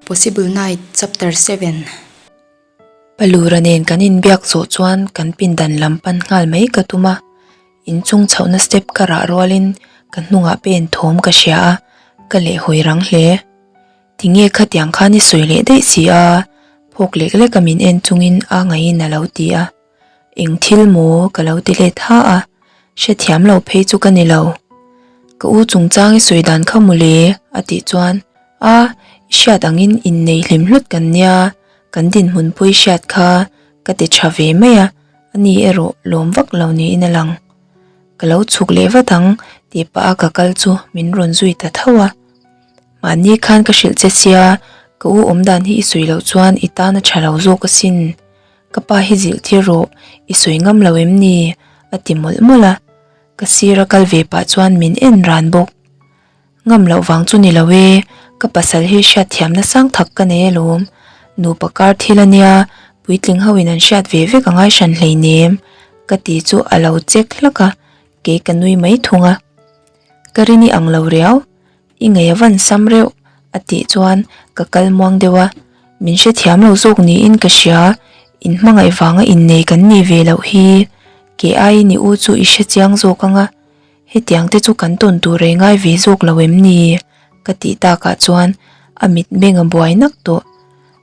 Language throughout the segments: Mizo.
Possible Night Chapter 7. Palura nen kan inbiak zawh chuan kan pindan lam pan nghal mai ka tum a, inchung chhohna step ka rah rualin ka hnungah pen thawm ka hria a, ka lehhawi rang hle. Tinge khatiang khan i sawi leh daih si a, phawk lek lek a min en chungin a ngaihin a lo ti a. Eng thil maw ka lo ti let ha a, hrethiam lo phei chu ka ni lo. Ka u chungchang i sawi dan kha mawle a tih chuan a, i hriat angin innei hlim hlut kan nia, kan dinhmun pawh i hriat kha ka ti tha ve mai a, ani erawh lawm vak lo niin a lang. Ka lo chhuk leh vat ang tih pah a ka kal chu min rawn zui ta tho a. Mahni khan ka hrilh che sia, ka u awmdan hi i sawi loh chuan i tan a tha lo zawk asin. Ka pa hi zilh tir rawh, i sawi ngam lo em ni? a ti mawlh mawlh a, ka sir a kal ve pah chuan min en ran bawk. Ngam loh vang chu ni lo e, ka pasal hi hriatthiamna sang thak ka nei alawm, nupa kar thil a nia, puitling ho in an hriat ve vek a ngai hran hleinem, ka ti chu a lo chek hlak a, kei ka nui mai thung a. Ka rin i ang lo riau, I ngei a van sam reuh a tih chuan ka kal muang deuh a, min hrethiam lo zawk niin ka hria, in hmangaih vanga innei kan nih ve loh hi, ke aiin i u chu i hre chiang zawk ang a, hetiang te chu kan tawn tur ei ngai ve zawk lo em ni? ka tih takah chuan a mit beng a buai nak tawh,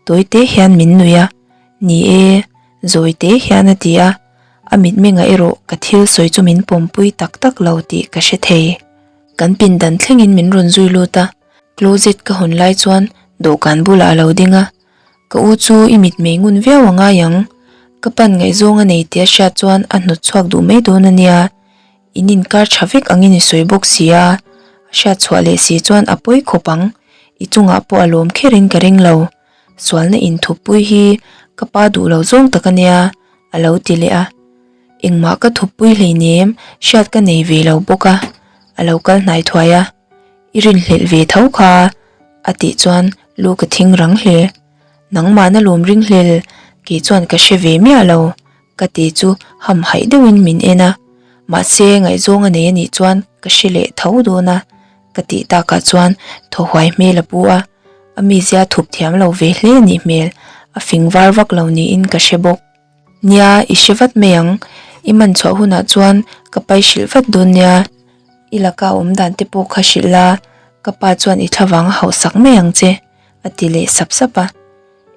tawi te hian min nuih a, ni e, zawi te hian a ti a, a mitmengah erawh ka thil sawi chu min pawmpui tak tak lo tih ka hre thei. Kan pindan thlengin min rawn zui lut a, closet ka hawn lai chuan dawhkan bulah a lo ding a, Ka u chu i mitmei ngun viau a ngai ang, ka pan ngaihzawng a nei tih a hriat chuan a hnawt chhuak duh mai dawn a nia, in inkar tha vek angin i sawi bawk si a, a hriat chhuah leh si chuan a pawi khawp ang, i chungah pawh a lawm kherin ka ring lo, sualna inthuppui hi ka pa duh lo zawng tak a nia, a lo ti leh a. Engmah ka thuppui hleinem, hriat ka nei ve lo bawk a, a lo kal hnai thuai a, I rinhlelh ve tho kha, a tih chuan lu ka thing rang hle. Nangmahna lawm ringhlel, kei chuan ka hre ve miah lo, ka ti chu hamhaih deuhin min en a, mahse ngaihzawng a nei anih chuan ka hre leh tho dawn a, ka tih takah chuan thaw huai hmel a pu a, a mizia thup thiam lo ve hle anih hmel, a fing var vak lo niin ka hre bawk. Nia, i hre vat mai ang. I man chhuah hunah chuan ka pai hrilh vat dawn nia. I laka awm dan te pawh kha hrilh la, ka pa chuan i thlavang a hauhsak mai ang che, a ti leh sap sap a.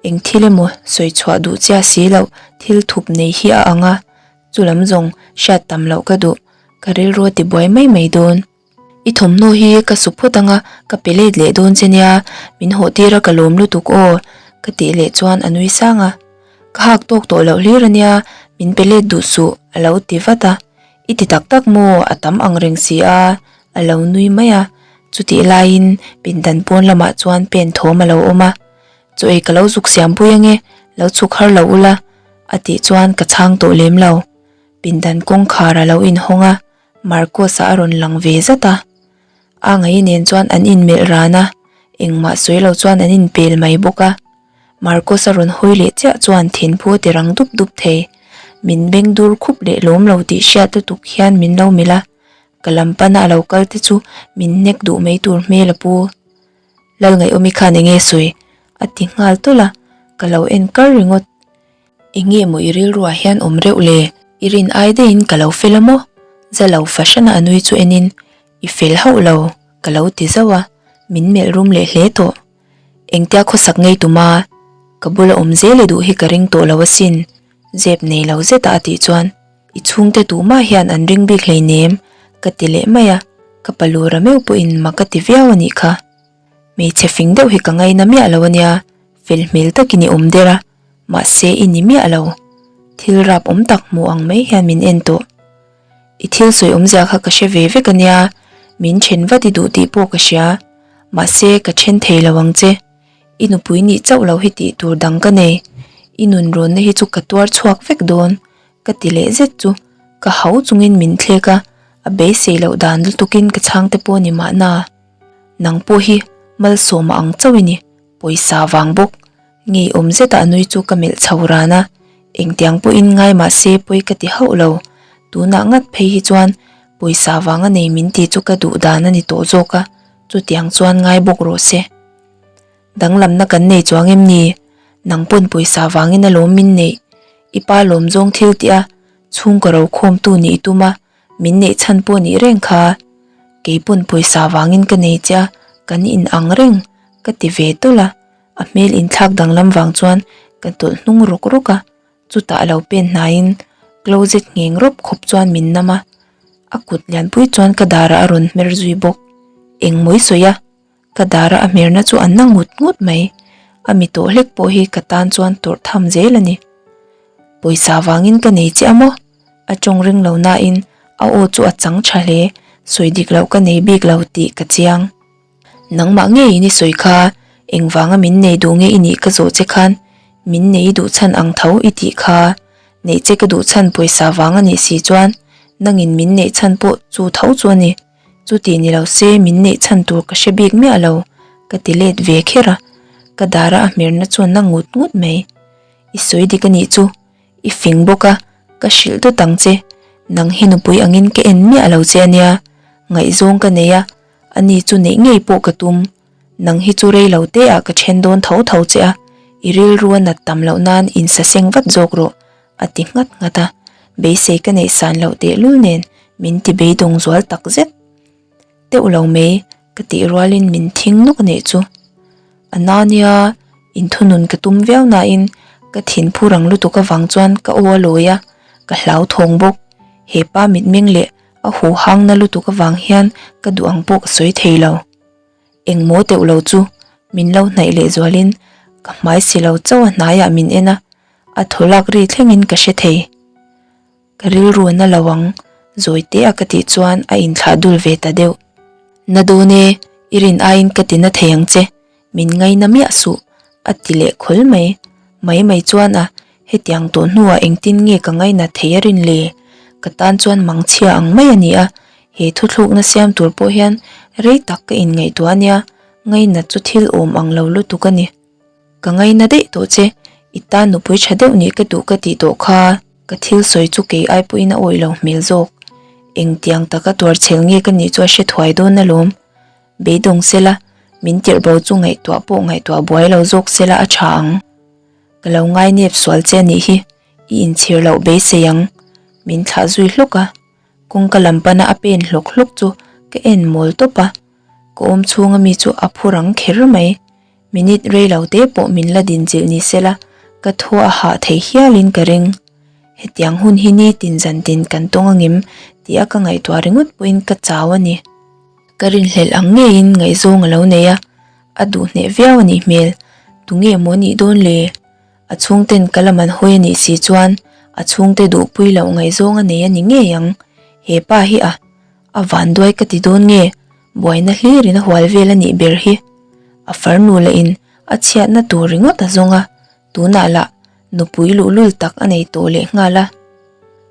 Eng thil emaw sawi chhuah duh chiah si loh thil thup nei hi a ang a, chu lam zawng hriat tam loh ka duh, ka rilru a ti buai mai mai dawn. I thawmhnaw hi ka su phawt anga ka pe let leh dawn che nia, min hawh tir a ka lawm lutuk aw, ka tih leh chuan a nui sang a. Ka hak tawk tawh loh hlir ania, min pe let duh suh a lo ti vat a. I ti tak tak maw, a tam ang reng si a, a lo nui mai a. Chutih laiin pindan pawn lamah chuan pen thawm a lo awm a. Chaw ei ka lo zuk siam pui ange, lo chhuk har lo ula, a tih chuan ka chhang tawh lem lo. Pindan kawngkhar a lo inhawng a. Marcos-a a rawn lang ve zat a, a ngaih nen chuan an inmelh ran a, engmah sawi lo chuan an inpel mai bawk a. Marcos-a rawn hawi leh chiah chuan thinphu a ti rang dup dup thei. Min beng dur khup leh lawm lo tih hriat lutuk hian min lo melh a, ka lam pana a lo kal te chu min hnek duh mai tur hmel a pu. Lalngaihawmi khan enge sawi? a ti nghal tawlh a, ka lo en kar ringawt. Enge maw i rilruah hian awm reuh le? I rin ai daihin ka lo fel a maw? Za lo fahran a a nui chu enin, I fel hauh lo, ka lo ti zauh a, min melh rum leh hle tawh. Engtia khawsak ngei tuma ka bula awm zel i duh hi ka ring tawh lo asin, zep nei lo zeta a tih chuan, I chhungte tumah hian an ring bik hleinem, ka ti leh mai a, ka palura meuh pawhin mak a ti viau a nih kha. Hmeichhe fing deuh hi ka ngaina miah lo ania, fel hmel takin i awm der a, mahse i ni miah lo. Thil rap awm tak hmu ang mai hian min en tawh. I thil sawi awmzia kha ka hre ve vek ania, min then vat i duh tih pawh ka hria, mahse ka then thei lo ang che. I nupui nih chauh lo hi tih tur dang ka nei, i nun rawnna hi chu ka tuar chhuak vek dawn, ka ti leh zet chu ka hau chungin min thlek a, a beisei loh dan lutukin ka chhangte pawh ni mahna. Nang pawh hi malsawma ang chauh i ni, pawisa vang bawk. Ngeiawm zeta a nui chu ka melh chho ran a, engtiang pawhin ngai mah se pawi ka ti hauh lo. Tunah ngat phei hi chuan pawisa vanga nei min ti chu ka duh dan a ni tawh zawk a, chutiang chuan ngai bawk rawh se. Danglamna kan nei chuang em ni? Nang pawn pawisa vangin alawm min neih. I pa lawm zawng thil tih a, chhungkaw ro khawmtu nih i tum a, min neih chhan pawh nih reng kha. Kei pawn pawisa vangin ka nei che a, kan in ang reng, ka ti ve tawlh a. A hmel inthlak danglam vang chuan ka tawlh hnung rawk rawk a, chutah a lo pen hnaiin closet ngheng rawp khawp chuan min nam a, a kut lianpui chuan ka darah a rawn hmer zui bawk. Engmaw i sawi a? Ka dara a hmerna chu a na ngut ngut mai. A mi tawh hlek pawh hi ka tan chuan tawrh tham zel a ni. Pawisa vangin ka nei chiah maw? A tawng ring lo nain a aw chu a chang tha hle, sawi dik loh ka nei bik lo tih ka chiang. Nangmah ngeiin i sawi kha, engvanga min nei duh nge i nih ka zawh che khan min nei i duh chhan ang tho i tih kha. Neih che ka duh chhan pawisa vang a nih si chuan nangin min neih chhan pawh chu tho chu a ni. Chuti ni lo se min neih chhan tur ka hre bik miah lo, ka ti let ve kher a, ka dara a hmerna chuan na ngut ngut mai. I sawi dik a nih chu, i fing bawk a, ka hrilh dawt ang che, nang hi nupui angin ka en miah lo che a nia, ngaihzawng ka nei a, ani chu neih ngei pawh ka tum, nang hi chu rei lo te ah ka then dawn tho tho che a, i rilru a nat tam loh nan insaseng vat zawk rawh, a ti nghat nghat a, beisei ka neih san loh tehlul nen min ti beidawng zual tak zet. Teuh lo mai ka tih rualin min thing nawk anih chu. A na nia inthunun ka tum viau nain ka thin phu rang lutuk avang chuan ka aw a lawi a, ka hlauthawng bawk. He pa mitmeng leh a huhang na lutuk avang hian ka duh ang pawh ka sawi thei lo. Engmaw teuh lo chu min lo hnaih leh zualin ka hmai si lo chauh a hnaiah min en a, a thaw lak ri thlengin ka hre thei. Ka rilru a na lo ang, zawi te a ka tih chuan a inthlah dul ve ta deuh. Na dawn e, i rin aiin ka ti na thei ang che, min ngaina miah suh, a ti leh khawl mai. Mai mai chuan a, hetiang tawh hnuah engtin nge ka ngaina thei a rin le? Ka tan chuan mangchhia ang mai a ni a, he thuthlukna siam tur pawh hian rei tak ka inngaihtuah a nia, ngainat chu thil awm ang lo lutuk a ni. Ka ngaina daih tawh che, i tan nupui tha deuh nih ka duh ka tih tawh kha, ka thil sawi chu kei ai pawhin a awih lo hmel zawk. Engtiang taka tuarchhel nge ka nih chu a hre thuai dawn alawm. Beidawng sela, min tirh bo chu ngaihtuah pawh ngaihtuah buai lo zawk sela a tha ang. Ka lo ngai nep sual che anih hi, i inchhir loh beisei ang. Min thlah zui hlawk a, kawngka lam pana a pen hlawk hlawk chu ka en mawl tawp a, ka awm chhunga mi chu a phu rang kher mai. Minute rei lo te pawh min la dinchilh ni sela, ka thaw a hah thei hialin ka ring. Hetiang hun hi nitin zantin kan tawng angem tih a ka ngaihtuah ringawt pawhin ka chau a ni. Ka rinhlelh ang ngeiin ngaihzawng a lo nei a, a duh hneh viau a nih hmel. Tunge maw nih dawn le? A chhungten ka lam an hawi a nih si chuan a chhungte duhpui loh ngaihzawng a nei a ni ngei ang. He pa hi a, a vanduai ka ti dawn nge? Buaina hlirin a hual vel a nih ber hi. A farnu lah in a chhiatna tur ringawt a zawng a, tunah lah nupui luhlul tak a nei tawh leh nghal a.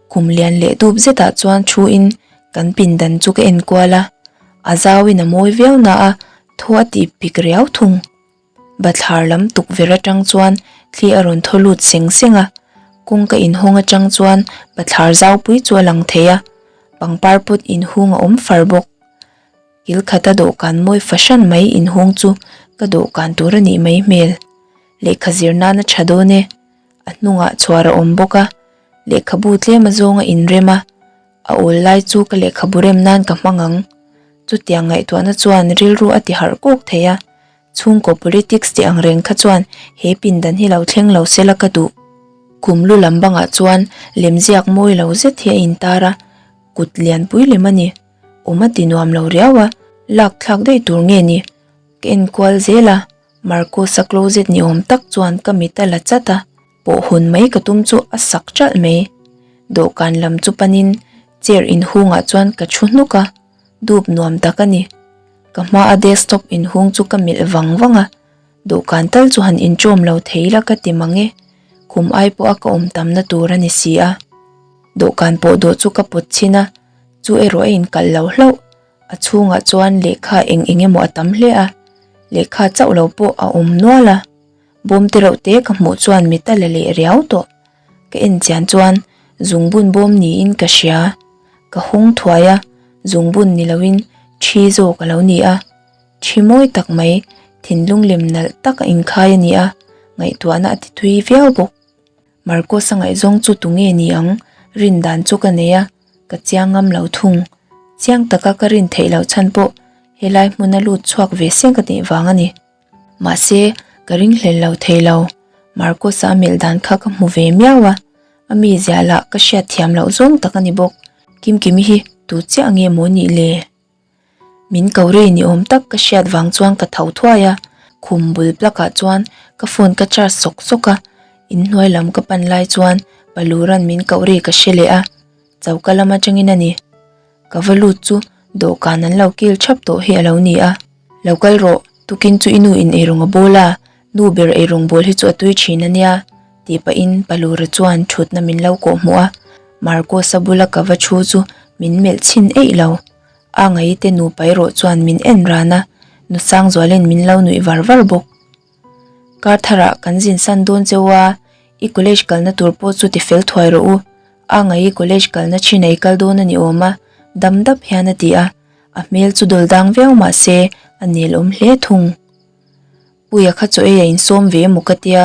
Kum lian leh dup zetah chuan thu in kan pindan chu ka en kual a, a zau in a mawi viau na a, thaw a tih pik riau thung. Bathlar lam tukverh atang chuan thli a rawn thaw lut seng seng a, kawngka inhawng atang chuan bathlar zaupui chu a lang thei a, pangpar put inhung a awm far bawk. Kil khata dawhkan mawi fahran mai inhung chu ka dawhkan tur a nih mai hmel. Lehkha zir nan a tha dawn e. A hnungah chhuar a awm bawk a, lehkhabu tlem azawng a inrem a, a awl lai chu ka lehkhabu rem nan ka hmang ang. Chutiang ngaihtuahna chuan rilru a ti harh kawk thei a, chhungkaw politics tih ang reng kha chuan he pindan hi lo thleng lo sela ka duh. Kum lu lam bangah chuan lemziak mawi lo zet hi a intar a, kut lianpui lem a ni. Awm a ti nuam lo riau a, lak thlak daih tur nge ni? Ka en kual zel a, Marcus-a closet ni awm tak chuan ka mit a la chat a, pawh hun mai ka tum chu a sak ṭalh mai. Dawhkan lam chu panin chair inhungah chuan ka thu hnuk a, dup nuam tak a ni. Ka hmaa desktop inhung chu ka melh vang vang a, dawhkan tal chu han inṭawm lo thei la ka ti mang e, kum ai pawha ka awm tamna tur a ni si a. Dawhkan pawh dawh chu ka pawt chhin a, chu erawh a inkalh lo hlauh. A chhungah chuan lehkha eng eng emaw a tam hle a, lehkha chauh lo pawh a awm nual a. Bawm te reuh te ka hmuh chuan mit a la leh riau tawh. Ka en chian chuan zungbun bawm niin ka hria. Ka hawng thuai a, zungbun ni loin thi zawk a lo ni a. Thi mawi tak mai. Thinlung lem nalh tak a inkhai a ni a, ngaihtuahna a ti thui viau bawk. Marcos-a ngaihzawng chu tunge ni ang? Rin dan chu ka nei a, ka chiang ngam lo thung. Chiang taka ka rin theih loh chhan pawh helai hmuna lut chhuak ve seng ka tih vang a ni. Mahse, ka ringhlel lo thei lo. Marcos-a a melh dan kha ka hmu ve miau a, a mizia lah ka hriat thiam loh zawng tak a ni bawk. Kimkimi hi tu chiah nge maw nih le? Min ko rei ni awm tak ka hriat vang chuan ka tho thuai a, khum bul plug ah chuan ka phone ka charge sawk sawk a, inhnuai lam ka pan lai chuan Palura'n min koh ri ka hre leh a, choka lam atangin a ni. Ka va lut chu dawhkan an lo kil thap tawh hi a lo ni a, Lo kal rawh, tukin chu i nu in eirawng a bawl a, nu ber eirawng bawl hi chu a tui thin a nia, tih pahin Palura chuan thutna min lo kawh hmuh a, Marcos-a bula ka va thu chu min melh chhin eih lo. A ngaite nupa erawh chuan min en ran a, nu Sangzualin min lo nuih var var bawk. Kar tharah kan zin san dawn cheu a, i college kalna tur pawh chu ti fel thuai rawh u, a ngai i college kalna thin a i kal dawn a ni awm a, dam dap hian a ti a, a hmel chu dawl dang viau mah se a nel awm hle thung. Puia kha chaw ei a insawm ve emaw ka tia,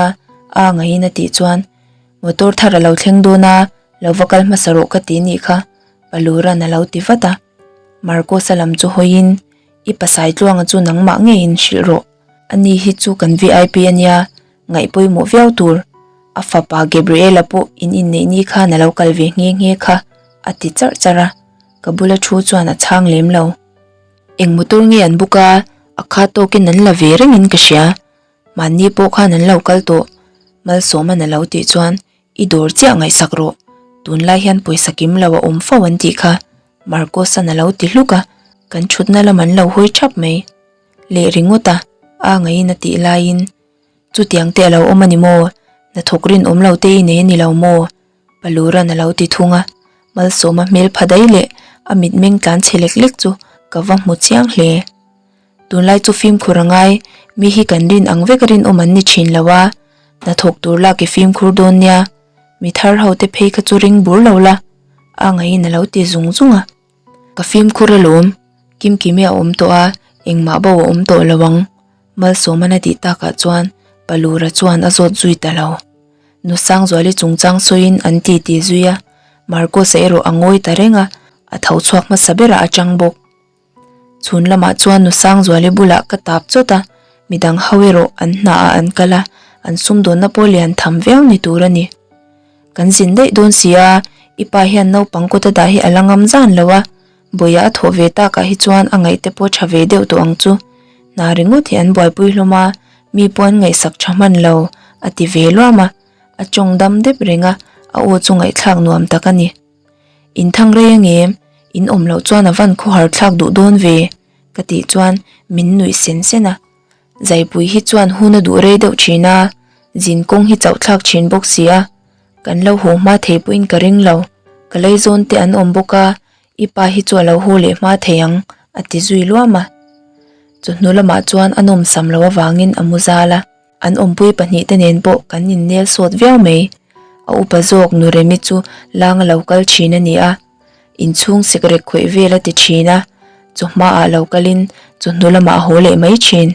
a ngaiin a tih chuan motor thar a lo thleng dawn a, lo va kal hmasa rawh ka ti nih kha, Palura'n a lo ti vat a. Marcos-a lam chu hawiin, I pasai tluanga chu nangmah ngeiin hrilh rawh. Ani hi chu kan vip a nia, ngaih pawimawh viau tur. A fapa Gabriela pawh in inneih ni khan a lo kal ve nghe nghe kha, a ti charh charh a, ka bula thu chuan a chhang lem lo. Eng motor nge an book a, a kha tawkin an la ve rengin ka hria. Mahni pawh khan an lo kal tawh, Malsawma'n a lo tih chuan I dawr chiah ngaihsak rawh, tunlai hian pawisa kim lo a awm fo an tih kha, Marcos-a'n a lo ti hluk a, kan thutna lam an lo hawi thap mai. Leh ringawt a, a ngaiin a tih laiin, Chutiang te a lo awm a ni maw? Hnathawk rinawm lo te i nei a ni lo maw? Palura'n a lo ti thung a, Malsawma hmel pha daih leh a mitmeng tlan chhe lek lek chu ka va hmu chiang hle. Tunlai chu fimkhur a ngai, mi hi kan rin ang vek a rinawm an ni thin lo a, hnathawk tur lak i fimkhur dawn nia, mi thar ho te phei kha chu ring bur lo la, a ngaiin a lo ti zung zung a. Ka fimkhur alawm, Kimkimi a awm tawh a, engmah bo a awm tawh lo ang, Malsawman a tih takah chuan Palura chuan a zawt zui ta lo. Nu Sangzuali chungchang sawiin an titi zui a, Marcos-a erawh a ngawi ta reng a, a tho chhuak hmasa berah a chang bawk. Chhun lamah chuan nu Sangzuali bulah ka tap chawt a, midang ho erawh an hnaah an kal a, an sumdawnna pawh lian tham viau ni tur a ni. Kan zin daih dawn si a, i pa hian naupang kawt a dah hi a la ngam zan lo a, Bawia a thawh ve takah hi chuan a ngaih te pawh tha ve deuh tawh ang chu. Hna ringawt hi an buaipui hlawm a, mi pawh an ngaihsak tha hman lo, a ti ve luam a, a tawng dam dep reng a, a aw chu ngaihthlak nuam tak a ni. In thang rei angem? In awm loh chuan a van khawhar thlak duh dawn ve, ka tih chuan min nuih sen sen a. Zaipui hi chuan hun a duh rei deuh thin a, zin kawng hi chauh thlak thin bawk si a, kan lo haw hma thei pawhin ka ring lo. Ka leizawn te an awm bawk a, i pa hi chu a lo haw leh hma thei ang, a ti zui luam a. Chawhnu lamah chuan a nawmsam loh avangin a mu zal a. An awmpui pahnihte nen pawh kan innel sawt viau mai. A upa zawk Nu Remi chu langa lo kal thin a ni a, inchhung sekrek khawih vel a ti thin a, chawhmaah lo kalin chawhnu lamah a haw leh mai thin.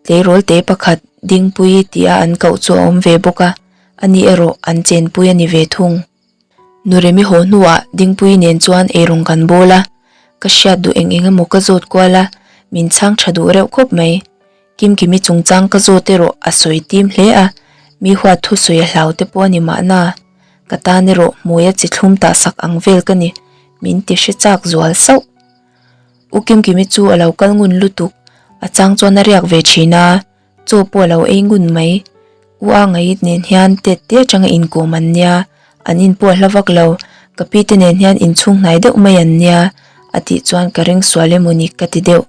Tleirawl te pakhat Dingpui tia an koh chu a awm ve bawk a, ani erawh an chenpui a ni ve thung. Nu Remi haw hnuah Dingpui nen chuan eirawng kan bawl a, ka hriat duh eng eng emaw ka zawt kual a, min chhang tha duh reuh khawp mai. Kimkimi chungchang ka zawt erawh a sawi tim hle a, mi huat thusawi a hlau te pawh a ni mahna. Ka tan erawh hmui a chi thlum tah sak ang vel ka ni, min ti hre chak zual sauh. U Kimkimi chu a lo kal ngun lutuk, a chang chuan a riak ve thin a, chaw pawh a lo ei ngun mai. U A Ngaiit nen hian tet te atanga inkawm an nia, an in pawh a hla vak lo, ka pi te nen hian inchhung hnai deuh mai an nia, a tih chuan ka ring sual emawni ka ti deuh.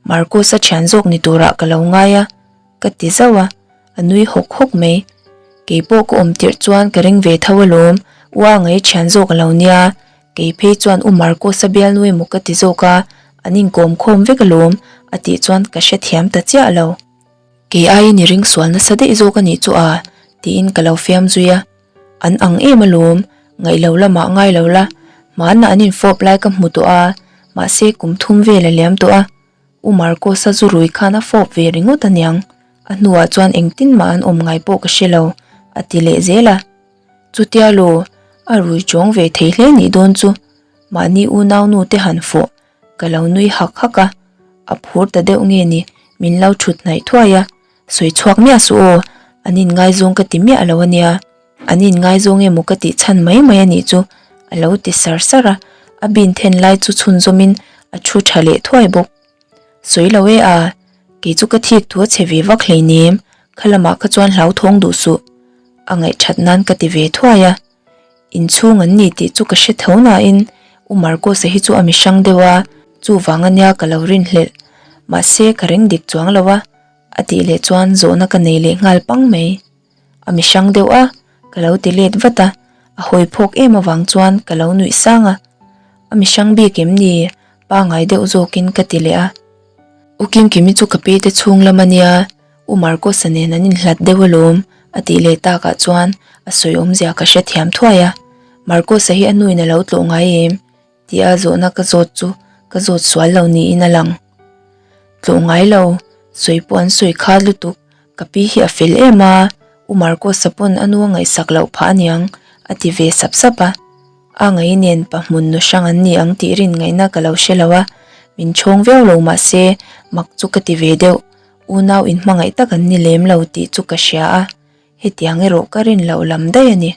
Marcus-a thian zawk ni turah ka lo ngai a, ka ti zauh a, a nui hawk hawk mai. Kei pawh ka awm tirh chuan ka ring ve tho alawm, u a ngai thian zawk a lo nia, kei phei chuan u Marcus-a bialnu emaw ka ti zawk a, an inkawm khawm vek alawm, a tih chuan ka hrethiam ta chiah lo. Kei aiin i ring sual nasa daih zawk a nih chu a, tiin ka lo fiam zui a. An ang em alawm, ngaih lo lamah ngai lo la, hmanah an infawp lai ka hmu tawh a, mahse kum thum vel a liam tawh a. U Marcos-a zu rui khan a fawp ve ringawt aniang, a hnuah chuan engtin mah an awm ngai pawh ka hre lo, a ti leh zel a. Chutia law, a rui chawng ve thei hle nih dawn chu, mahni unaunu te han fawh ka lo nui hak hak a, a phur ta deuh nge ni, min lo thut hnaih thuai a, sawi chhuak miah suh aw, an inngaizawng ka ti miah lo ania, an inngaizawng emaw ka tih chhan mai mai a nih chu, a lo ti sar sar a, a bin then lai chu chhunzawmin a thu tha leh thuai bawk. Sawi lo e a, kei chu ka thik thu a chhe ve vak hleinem, kha lamah kha chuan hlauthawng duh suh, a ngaihthat nan ka ti ve thuai a. Inchhung an ni tih chu ka hre tho nain U Marcos-a hi chu a mi hrang deuh a, chuvang ania ka lo rinhlelh. Mahse ka ring dik chuang lo a, a tih leh chuan zawhna ka nei leh nghal pang mai. A mi hrang deuh a, ka lo ti let vat a, a hawi phawk em avang chuan ka lo nuih sang a. A mi hrang bik em ni? Pangai deuh zawkin ka ti leh a. U Kimkimi chu ka pi te chhung lam ania, U Marcos-a nen an inhlat deuh alawm, a tih leh takah chuan a sawi awmzia ka hrethiam thuai a. Marcos-a hi a nuin a lo tlawh ngai em? Tia zawhna ka zawt chu ka zawt sual lo niin a lang. Tlawh ngai lo, sawi pawh an sawi khat lutuk, ka pi hi a fel em a, U Marcos-a pawn a nu a ngaihsak loh phah aniang, a ti ve sap sap a. A ngaih nen pa hmun nu hrang an ni ang tih rin ngaihna ka lo hre lo a, min chhawng viau lo mah se mak chu ka ti ve deuh, unau inhmangaih tak an ni lem lo tih chu ka hria a, hetiang erawh ka rin loh lam daih a ni.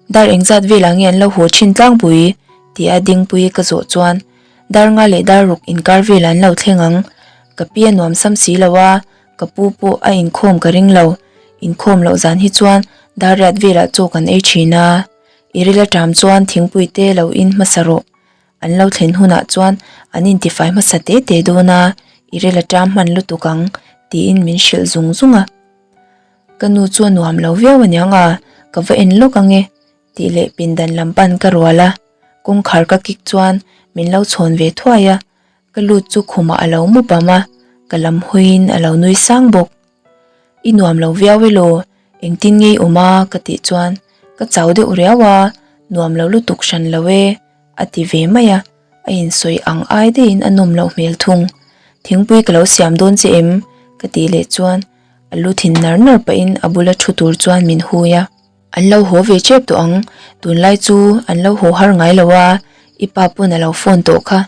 Dar engzat velah nge an lo haw thin tlangpui? tia Dingpuii ka zawh chuan dar nga leh dar ruk inkar velah an lo thleng ang, ka pi a nuam sam si lo a, ka pu pawh a inkhawm ka ring lo, inkhawm loh zan hi chuan dar riat velah chaw kan ei thin a. I ril aṭam chuan thingpui te lo in hmasa rawh. An lo thlen hunah chuan an intifai hmasa te te dawn a, i ril aṭam hman lutuk ang, tiin min hrilh zung zung a. Ka nu chu a nuam lo viau aniang a, ka va en lawk ang e, tih leh pindan lam pan ka rual a. Kawngkhar ka kik chuan min lo chhawn ve thuai a, ka lut chu khumah a lo mu bam a, ka lam hawiin a lo nui sang bawk. I nuam lo viau elaw? Engtin nge i awm a? ka tih chuan ka chau deuh riau a, nuam lo lutuk hran lo e a ti ve mai a, a insawi ang ai daihin a nawm loh hmel thung. Thingpui ka lo siam dawn che em? ka tih leh chuan a lu thin nar nar pahin a bula thu tur chuan min hui a. An lo haw ve tep tawh ang, tunlai chu an lo haw har ngai lo a, i pa pawn a lo phone tawh kha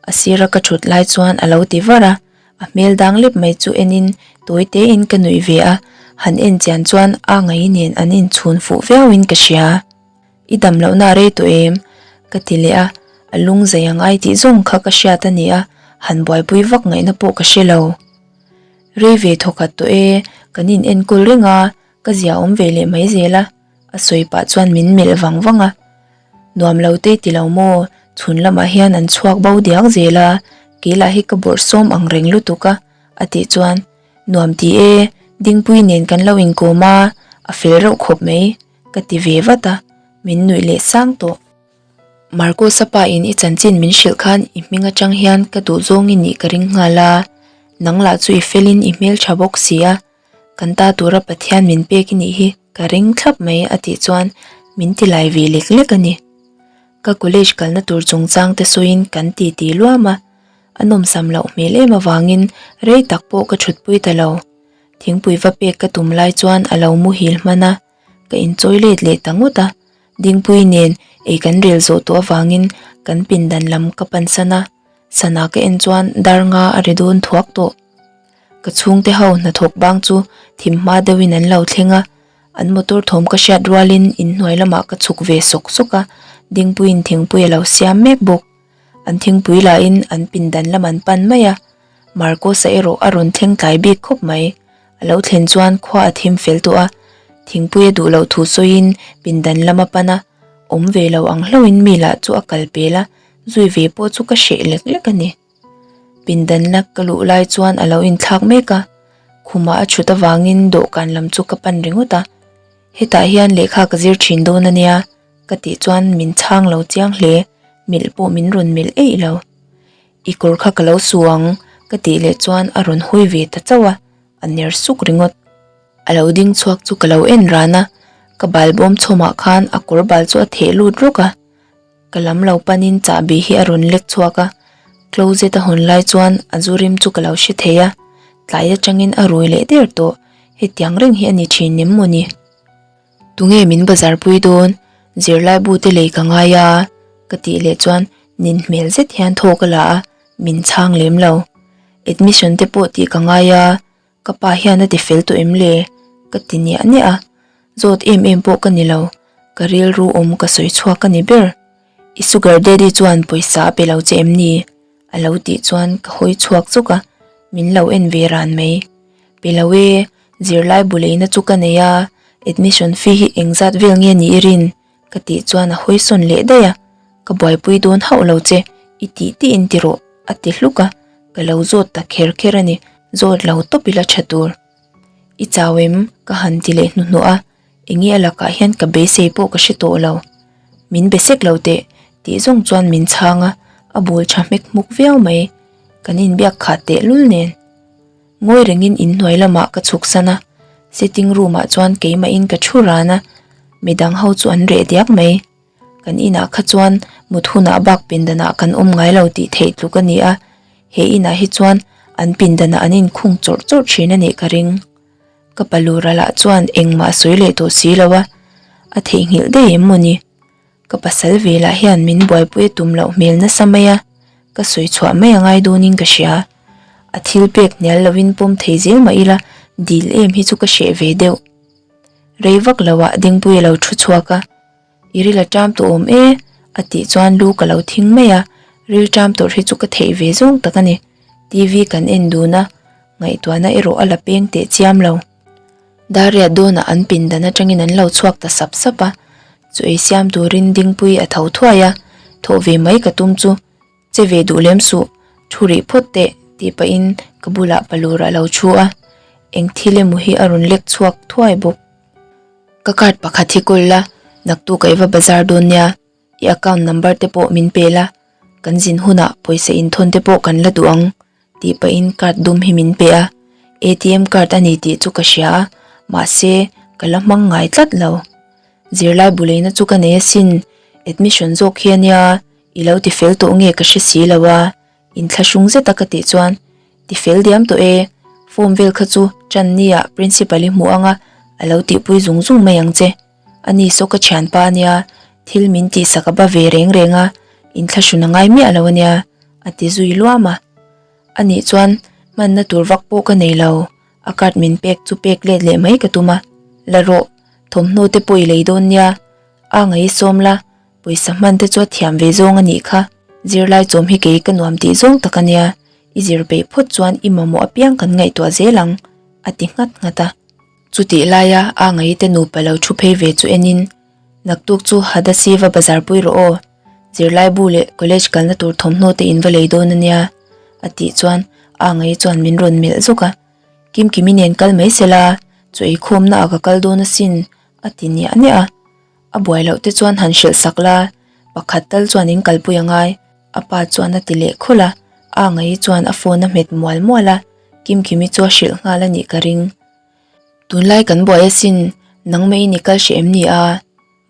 a sira ka thut lai chuan a lo ti var a. A hmel dang lep mai chu enin tawi tein ka nuih ve a, han en chian chuan a ngai nen an inchhun fuh viauin ka hria. I dam lohna a rei tawh em? Ka ti leh a, a lung zai ang ai tih zawng kha ka hriat a ni a, han buaipui vak ngaihna pawh ka hre lo. Rei ve thawkhat tawh e, kan in enkawl reng a, ka zia awm ve leh mai zel a, a sawi pah chuan min melh vang vang a. Nuam lo te ti lo maw, chhun lamah hian an chhuak bo diak zel a, kei lah hi ka bawrh sawm ang reng lutuk a, a tih chuan, Nuam ti e, Dingpui nen kan lo inkawm a, a fel reuh khawp mai, ka ti ve vat a, min nuih leh sang tawh. Marcos-a pa in i chanchin min hrilh khan i hming atang hian ka duh zawng i nih ka ring nghal a, nang lah chu i felin i hmeltha bawk si a, Kan ta tura Pathian min pek i nih hi ka ring thlap mai a tih chuan min ti lai ve lek lek a ni. Ka college kalna tur chungchang te sawiin kan ti ti luam a, a nawmsam loh hmel em avangin rei tak pawh ka thutpui ta lo. Thingpui va pek ka tum lai chuan a lo muhil hman a, ka inchawi let leh ta ngawt a. Dingpui nen ei kan rel zawh tawh avangin kan pindan lam ka pansan a, sana ka en chuan dar nga a ri dawn thuak tawh. Ka chhungte ho hnathawk bang chu thim hma deuhin an lo thleng a, an motor thawm ka hriat rualin inhnuai lamah ka chhuk ve sawk sawk a, Dingpuiin thingpui a lo siam mek bawk. An thingpui lahin an pindan lam an pan mai a, Marcos-a erawh a rawn thleng tlai bik khawp mai. A lo thlen chuan khua a thim fel tawh a, thingpui a duh loh thu sawiin pindan lam a pan a, awm ve lo ang hlauhin mi lah chu a kal pel a, zui ve pawh chu ka hreh lek lek a ni. Pindan lak ka luh lai chuan a lo inthlak mek a, khumah a chhut avangin dawhkan lam chu ka pan ringawt a, hetah hian lehkha ka zir thin dawn a nia ka tih chuan min chhang lo chiang hle, melh pawh min rawn melh eih lo. I kawr kha ka lo su ang ka tih leh chuan a rawn hawi ve ta chauh a, a ner suk ringawt. A lo ding chhuak chu ka lo en ran a, ka bal bawm chhawmah khan a kawr bal chu a theh lut rawk a. Ka lam lo panin chahbi hi a rawn lek chhuak a. Closet a hawn lai chuan a zu rim chu ka lo hre thei a, tlai atangin a rui leh der tawh, hetiang reng hi a ni thin em mawni? Tunge min bazar pui dawn? Zirlai bu te lei ka ngai a, ka tih leh chuan nin hmel zet hian thaw ka la a, min chhang lem lo. Admission te pawh tih ka ngai a, Ka pa hian a ti fel tawh em le? Ka ti niah niah a, zawt em em pawh ka ni lo, ka rilru awm ka sawi chhuak a ni ber. I sugar daddy chuan pawisa a pe lo che em ni? A lo tih chuan ka hawi chhuak zawk a, min lo en ve ran mai. Pe lo e, zirlai bu leina chu ka nei a, admission fee hi engzat vel nge ni i rin? Ka tih chuan a hawi sawn leh daih a, Ka buaipui dawn hauh lo che, i tih tih in ti rawh, a ti hluk a, ka lo zawt ta kher kher a ni, zawt lo tawp ila tha tur. I chau em? Ka han ti leh hnuhnawh a, enge a lakah hian ka beisei pawh ka hre tawh lo. Min be sek lo teh, tih zawng chuan min chhang a, a bul tha hmek hmuk viau mai, kan inbiak khat teh lul nen. Ngawi rengin inhnuai lamah ka chhuk san a, sitting room ah chuan keimahin ka thu ran a, midang ho chu an reh diak mai. Kan inah kha chuan mut hunah bak pindanah kan awm ngai lo tih theih tluk a ni a, he inah hi chuan an pindanah an inkhung chawrh chawrh thin a nih ka ring. Ka palura lah chuan engmah sawi leh tawh si lo a, a theihnghilh daih em maw ni? Ka pasal ve lah hian min buaipui a tum loh hmel nasa mai a, ka sawi chhuah mai a ngai dawnin ka hria. A thil pek hnial lovin pawm thei zel mah ila dil em hi chu ka hreh ve deuh. Rei vak loah Dingpui a lo thu chhuak a, I ril a ṭam tawh awm e a tih chuan lu ka lo thing mai a, ril ṭam tawrh hi chu ka theih ve zawng tak a ni. TV kan en dun a, ngaihtuahna erawh a la peng teh chiam lo. Dariat dawnah an pindan atangin an lo chhuak ta sap sap a, chu ei siam turin Dingpui a tho thuai a, thawh ve mai ka tum chu che ve duh lem suh, thu rih phawt teh tih pahin ka bulah Palura a lo thu a, eng thil emaw hi a rawn lek chhuak thuai bawk. Ka card pakhat hi kawl la, naktuk a i va bazar dawn nia, i account number te pawh min pe la, kan zin hunah pawisa inthawn te pawh kan la duh ang. Tih pahin card dum hi min pe a, atm card a ni tih chu ka hria a, mahse ka la hmang ngai tlat lo. Zirlai bu leina chu ka nei asin, admission zawk hi ania, i lo ti fel tawh nge ka hre si lo a, inthlahrung zeta ka tih chuan ti fel diam tawh e, form vel kha chu tan nia principal i hmuh anga a lo tihpui zung zung mai ang che. Ani saw ka thianpa ania, thil min tihsak a ba ve reng reng a, inthlahrun a ngai miah lo ania, a ti zui luam a. Anih chuan hmanna tur vak pawh ka nei lo, a card min pek chu pek let leh mai ka tum a, la rawh, thawmhnaw te pawh i lei dawn nia, a ngaih sawm la, pawisa hman te chu a thiam ve zawng a nih kha, zirlai chawm hi kei ka nuam tih zawng tak ania, i zir peih phawt chuan i mamawh apiang kan ngaihtuah zel ang, a ti nghat nghat a. Chutih laia a ngaite nupa lo thu phei ve chu enin, Naktuk chu Hadasi va bazar pui rawh aw, zirlai bu leh college kalna tur thawmhnaw te in va lei dawn ania, a tih chuan a ngai chuan min rawn melh zawk a. Kimkimi nen kal mai sela, chaw eikhawmna ah ka kal dawn asin, a ti niah niah a. A buai loh te chuan han hrilh sak la, pakhat tal chuan in kalpui a ngai, a pa chuan a ti leh khawlh a. A ngai chuan a phone a hmet mual mual a, Kimkimi chu a hrilh nghal a nih ka ring. Tunlai kan buai asin, nangmah in i kal hreh em ni a?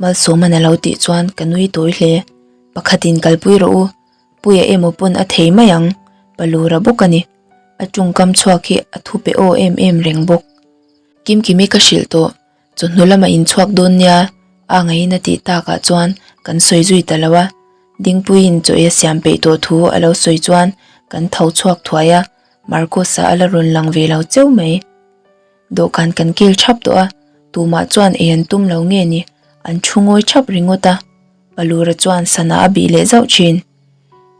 Malsawman a lo tih chuan ka nui tawi hle. Pakhatin kalpui rawh u, Puia emaw pawn a thei mai ang, Palura bawk a ni. A tawngkam chhuak hi a thu pe aw em em reng bawk. Kimkimi ka hrilh tawh, chawhnu lamah in chhuak dawn nia, a ngaiin a tih takah chuan kan sawi zui ta lo a. Dingpuiin chaw ei a siam peih tawh thu a lo sawi chuan kan tho chhuak thuai a, Marcus-a a la rawn lang ve lo cheu mai. Dawhkan kan kil thap tawh a, tumah chuan ei an tum lo nge ni, an thu ngawi thap ringawt a. Palura chuan sana a bih leh zauh thin.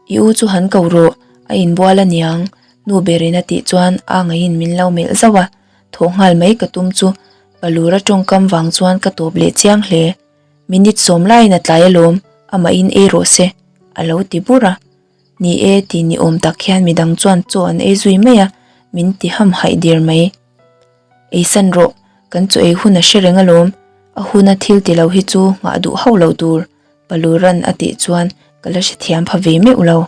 I u chu han ko rawh, a inbual a niang, nu berin a tih chuan a ngaiin min lo melh zauh a, thawh nghal mai ka tum chu Palura tawngkam vang chuan ka tawp leh chiang hle. Minute sawm laiin a tlai alawm, amahin ei rawh se, a lo ti bur a. Ni e tih ni awm tak hian midang chuan chaw an ei zui mai a, min ti ham haih der mai. Ei san rawh, kan chaw ei hun a hre reng alawm, a huna thil ti lo hi chu nghah duh hauh loh tur, Paluran a tih chuan ka la hrethiam pha ve meuh lo.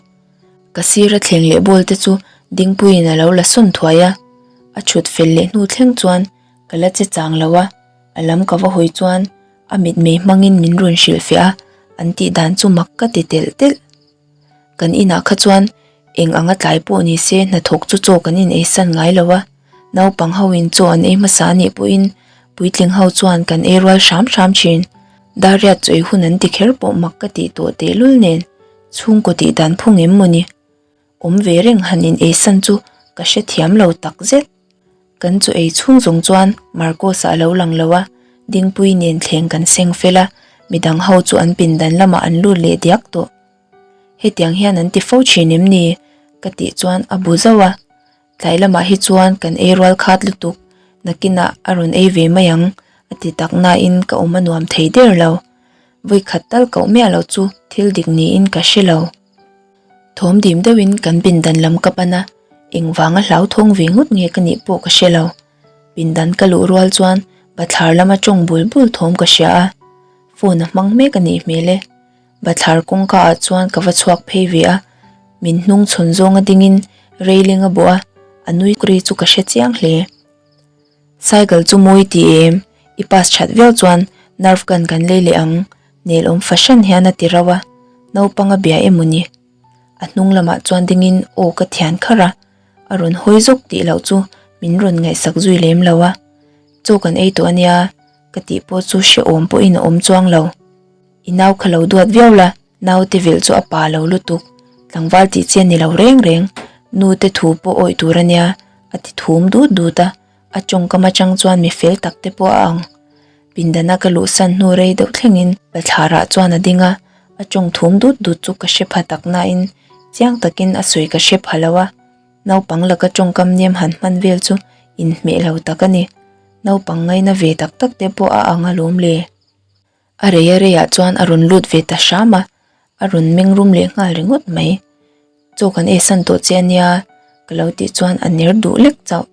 Ka sira thleng leh ball te chu Dingpuiin a lo la sawn thuai a, a chhut fel leh hnu thleng chuan ka la che chang lo a, a lam ka va hawi chuan a mitmei hmangin min rawn hrilhfiah a, an tih dan chu mak ka ti telh telh. Kan inah kha chuan. Eng anga tlai pawh ni se hnathawk chu chaw kan in ei san ngai lo a, naupang ho in chaw an ei hmasa anih pawhin puitling ho chuan kan ei rual hram hram thin. Dariat chaw ei hun an ti kher pawh mak ka tih tawh tehlul nen chhungkaw tih dan phung em maw ni? Awm ve reng han in ei san chu ka hrethiam lo tak zet. Kan chu ei chhung zawng chuan Marcos-a a lo lang lo a, Dingpui nen thleng kan seng fel a, midang ho chu an pindan lamah an lut leh diak tawh. Hetiang hian an ti fo thin em ni? Ka tih chuan a bu zauh a, tlai lamah hi chuan kan ei rual khat lutuk, nakinah a rawn ei ve mai ang a ti tak nain ka awm a nuam thei der lo. Vawikhat tal koh miah loh chu thil dik niin ka hre lo. Thawm dim deuhin kan pindan lam ka pan a, engvanga hlauthawng ve ngawt nge ka nih pawh ka hre lo. Pindan ka luh rual chuan bathlar lama tawng bul bul thawm ka hria a, phone a hmang mek a nih hmel e. Bathlar kawngka ah chuan ka va chhuak phei ve a, min hnung chhawn zawnga dingin railing a bawh a, a nui ri chu ka hre chiang hle. Cycle chu mawi ti em? I pass that viau chuan nerve gun kan lei leh ang, nel awm fahran hian a ti rauh a, naupang a bia emaw ni? A hnung lamah chuan dingin aw ka thian kharh a, a rawn hawi zawk tih loh chu min rawn ngaihsak zui lem lo a, chaw kan ei tawh ania ka tih pawh chu hrehawm pawhin a awm chuang lo. I nau kha lo duat viau la, naute vilh chu a pa lo lutuk, tlangval tih chi a ni lo reng reng, nu te thu pawh awih tur a nia, a ti thum dut dut a, a tawngkam atang chuan mi fel tak te pawh a ang. Pindana ka luhsan hnu rei deuh thlengin bathlarah chuan a ding a, a tawng thum dut dut chu ka hre pha tak nain chiang takin a sawi ka hre pha lo a, naupang laka tawngkam nem han hman vel chu inhmeh lo tak a ni. Naupang ngaina ve tak tak te pawh a ang alawm le. A rei a reiah chuan a rawn lut ve ta hram a, a rawn meng rum leh nghal ringawt mai. Chaw kan ei san tawh che ania ka lo tih chuan a ner duh lek chauh.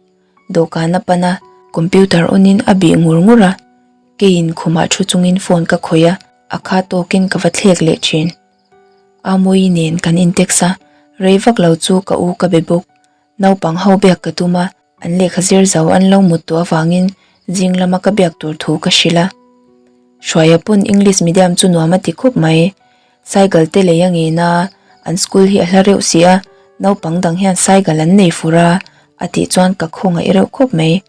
Dawhkan a pan a, computer on in a bih ngur ngur a, keiin khumah thu chungin phone ka khawih a, a kha tawkin ka va thlek leh thin. Amoyi nen kan in text a, rei vak lo chu ka u ka be bawk. Naupang ho biak ka tum a, An lehkha zir zo an lo mut tawh avangin zing lama ka biak tur thu ka hrilh a. Hruaia pawn English medium chu nuam a ti khawp mai. Cycle te lei a ngen a, an school hi a hla reuh si a, naupang dang hian cycle an nei fur a, a tih chuan ka khawngaih reuh khawp mai.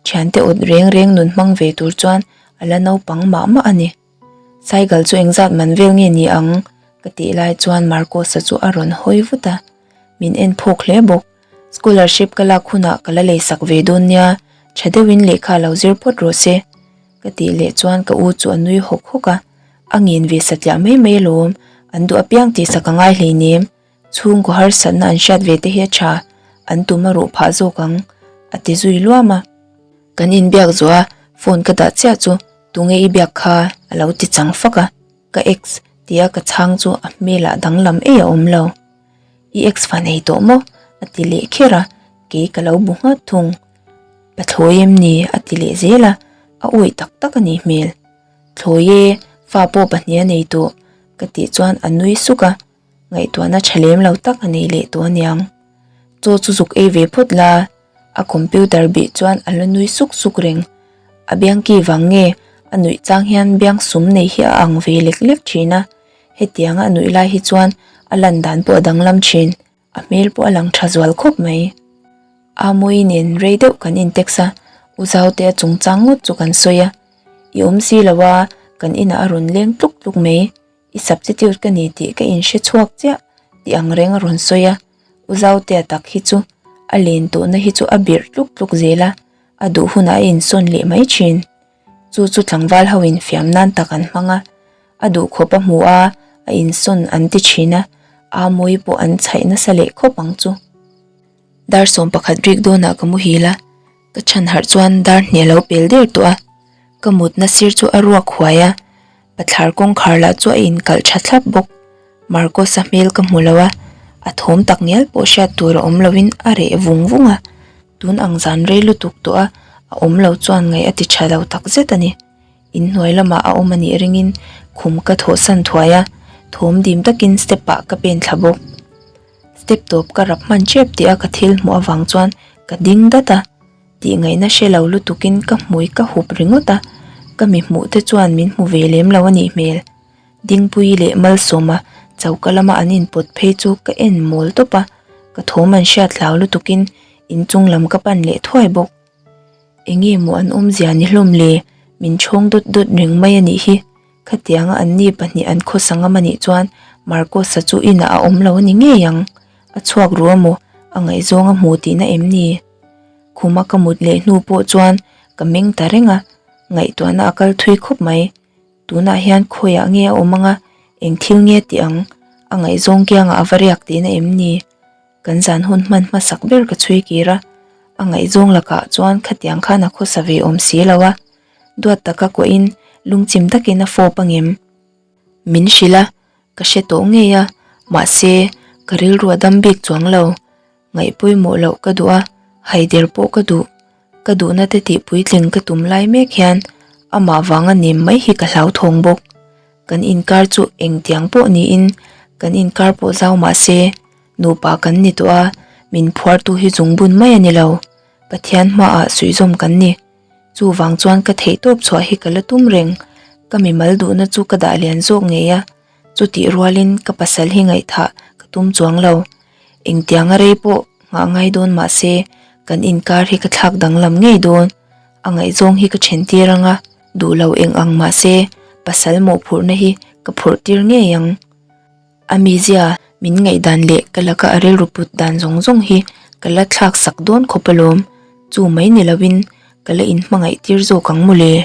Thiante awt reng reng nun hmang ve tur chuan a la naupang mah mah a ni. Cycle chu engzat man vel nge ni ang? ka tih lai chuan Marcos-a chu a rawn hawi vut a, min en phawk hle bawk. Scholarship ka lak hunah ka la lei sak ve dawn nia, tha deuhin lehkha lo zir phawt rawh se. Ka tih leh chuan ka u chu a nui hawk hawk a, a ngen ve satliah mai mai alawm, an duh apiang tih sak a ngai hleinem, chhungkaw harsatna an hriat ve te hi a tha, an tum a ruh phah zawk ang, a ti zui luam a. Kan inbiak zawh a, phone ka dah chiah chu tunge i biak kha a lo ti chang fak a, ka ex tia ka chhang chu a hmelah danglam ei a awm lo. I ex fa nei tawh maw? a ti leh kher a, kei ka lo bu nghat thung. Pathlawi em ni? a ti leh zel a, a awih tak tak a nih hmel. Thlawi e, fa pawh pahnih a nei tawh, ka tih chuan a nui suk a, ngaihtuahna tha lem lo tak a nei leh tawh aniang. Chaw chu zuk ei ve phawt la, a computer bih chuan a la nui suk suk reng. A biangki vang nge a nuih chang hian biang sum nei hi a ang ve lek lek thin a. Hetianga a nuih lai hi chuan a lan dan pawh a danglam thin, a hmel pawh a lang tha zual khawp mai. Amoyi nen rei deuh kan in text a, U Zaute a chungchang ngawt chu kan sawi a, I awm si lo a, kan inah a rawn leng tluk tluk mai, i substitute ka ni tih ka inhre chhuak chiah tih ang reng a rawn sawi a, U Zautea tak hi chu a len tawhna hi chu a birh tluk tluk zel a, a duh hunah a insawn leh mai thin. Chu chu tlangval ho in fiam nan tak an hmang a, a duh khawp a hmu a, a insawn an ti thin a, aa mawi pawh an chhaih nasa leh khawp ang chu. Dar 11 rik dawnah ka muhil a, ka chhan harh chuan dar hnih a lo pel der tawh a, ka mutna sir chu a ruak huai a, bathlar kawngkhar lah chu a inkalh tha thlap bawk. Marcos-a hmel ka hmu lo a, a thawm tak ngial pawh hriat tur a awm loin a reh vung vung a, tun ang zan rei lutuk tawh a, a awm lo chuan ngaih a ti tha lo tak zet a ni. Inhnuai lamah a awm a nih ringin khum ka thawhsan thuai a, thawm dim takin step ah ka pen thla bawk. Step tawp ka rap hman tep tih a ka thil hmuh avang chuan ka ding dat a, tih ngaihna hre lo lutukin ka hmui ka hup ringawt a, ka mi hmuh te chuan min hmu ve lem lo a nih hmel. Dingpui leh Malsawma choka lama an inpawt phei chu ka en mawl tawp a. Ka thawm an hriat hlau lutukin inchung lam ka pan leh thuai bawk. Enge maw an awmzia ni hlawm le? Min chhawng dawt dawt reng mai a nih hi. Khatianga anni pahnih an khawsa ngam a nih chuan Marcos-a chu inah a awm lo a ni ngei ang. A chhuak ru amaw? A ngaihzawng a hmu tihna em ni? Khuma ka mut leh hnu pawh chuan ka meng ta reng a, ngaihtuahna a kal thui khawp mai. Tunah hian khawiah nge a awm anga, eng thil nge tih ang? A ngaihzawng kiangah a va riak tihna em ni? Kan zan hun hman hmasak ber ka chhui kir a, a ngaihzawng lakah chuan khatiang khan a khawsa ve awm si lo a, duat taka kuahin lungchim takin a fawp angem? Min hrilh a, ka hre tawh ngei a, mahse ka rilru a dam bik chuang lo. Ngaih pawimawh loh ka duh a, haider pawh ka duh. Ka duhna te tih puitling ka tum lai mek hian amah vanga nem mai hi ka hlauthawng bawk. Kan inkar chu engtiang pawh niin kan inkar pawh zau mah se, nupa kan ni tawh a, min phuartu hi zungbun mai a ni lo. Pathian hmaah suihzawm kan ni. Chuvang chuan ka theihtawp chhuah hi ka la tum reng. Ka mimal duhna chu ka dah lian zawk ngei a, chutih rualin ka pasal hi ngaihthah ka tum chuang lo. Engtianga rei pawh nghah ngai dawn mah se kan inkar hi ka thlak danglam ngei dawn. A ngaihzawng hi ka then tir ang a, duh lo eng ang mah se pasal mawhphurhna hi ka phurh tir ngei ang. A mizia min ngaihdan leh ka laka a rilru put dan zawng zawng hi ka la thlak sak dawn khawp alawm. Chu mai ni lovin ka la inhmangaih tir zawk ang mawle.